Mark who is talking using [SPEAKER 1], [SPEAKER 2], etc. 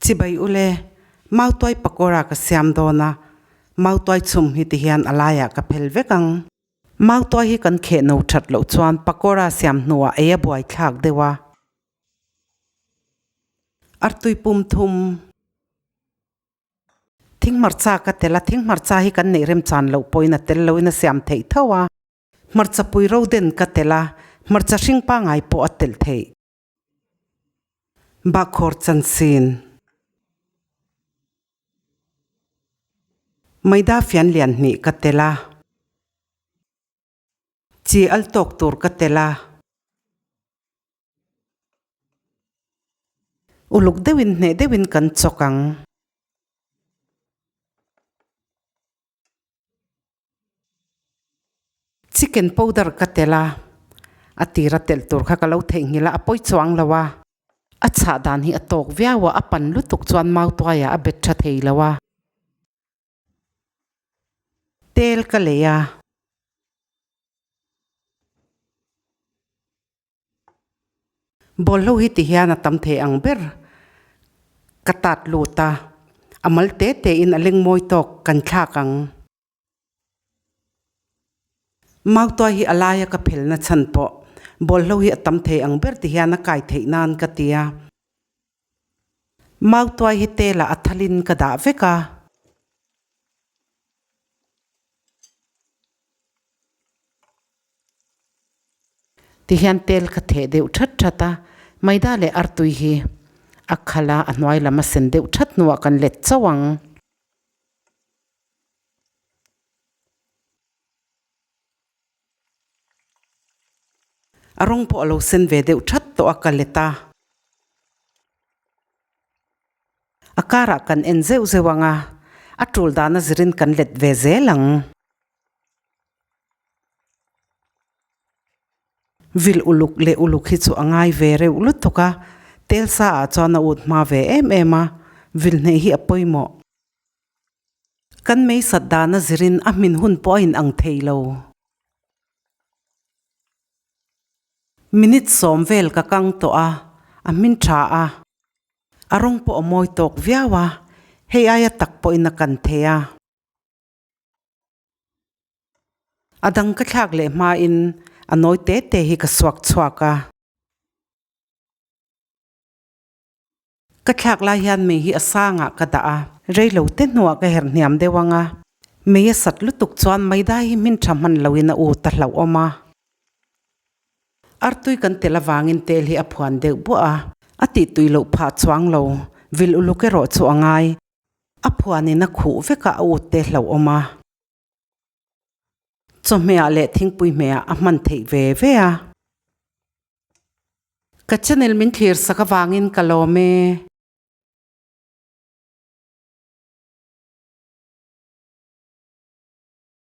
[SPEAKER 1] Chibai ule, mautuai pakora ka siam dawn a, mautuai chhum hi ti hian a laiah ka phel vek ang. Mautuai hi kan kheh no that loh chuan pakora siam hnuah ei a buai thlak deuh a. Artui pum thum. Thing hmarcha ka tel a, thing hmarcha hi kan neih remchan loh pawhin a tel loin a siam theih tho a. Hmarcha pui ro den ka tel a, hmarcha hring pangai pawh a telh theih. Bahkhawr chansin. Maida fian lian hnih ka tel a. Chi al tawk tur ka tel a. Uluk deuhin hneh deuhin kan chawk ang. Chicken powder ka telh a, a tira telh tur kha ka lo theihnghilh a, a pawi chuang lo a. A chhah dan hi a tawk viau a, a pan lutuk chuan mautuaiah a bet tha thei lo a. Tel ka lei a. Bawlhlo hi ti hian a tam thei ang ber ka tat lut a, a mal te te in a leng mawi tawk kan thlak ang. Mautuai hi a laia ka phelna chhan pawh bawlhlo hi a tam thei ang ber ti hian a kai theih nan ka ti a. Mautuai hi telah a thalin ka dah vek a. Ti hian tel ka theh deuh that that a, maida leh artui hi a khal a, a hnuai lam a sen deuh that hnuah kan let chauh ang. A rawng pawh a lo sen ve deuh that tawh a ka let a. A karah kan en zeuh zeuh ang a, a tul dana zirin kan let ve zel ang. Vil uluk leh uluk hi chu a ngai ve reuh lutuk a, tel sa ah chuan a ut hma ve em em a, vil hneih hi a pawimawh. Kan meisat dana zirin a hmin hun pawh a inang thei lo. Minute sawm vel ka kang tawh a, a hmin tha a. A rawng pawh a mawi tawk viau a, hei aia tak pawhin a kan thei a. A dang ka thlak leh hmain a nawi te te hi ka suak chhuak a. Ka thlak lai hian mei hi a sangah ka dah a, rei lo te hnuah ka herh hniam deuh ang a. Mei a sat lutuk chuan maida hi hmin tha hman loin a ut a hlauhawm a. Artui kan tel avangin tel hi a phuan deuh buah a, a tihtui loh phah chuang lo, vil uluk erawh chu a ngai. A phuanin a khuh vek a, a ut te hlauhawm a. Chawhmehah leh thingpui hmehah a hman theih ve ve a. Ka channel min thlir sak avangin ka lawm e.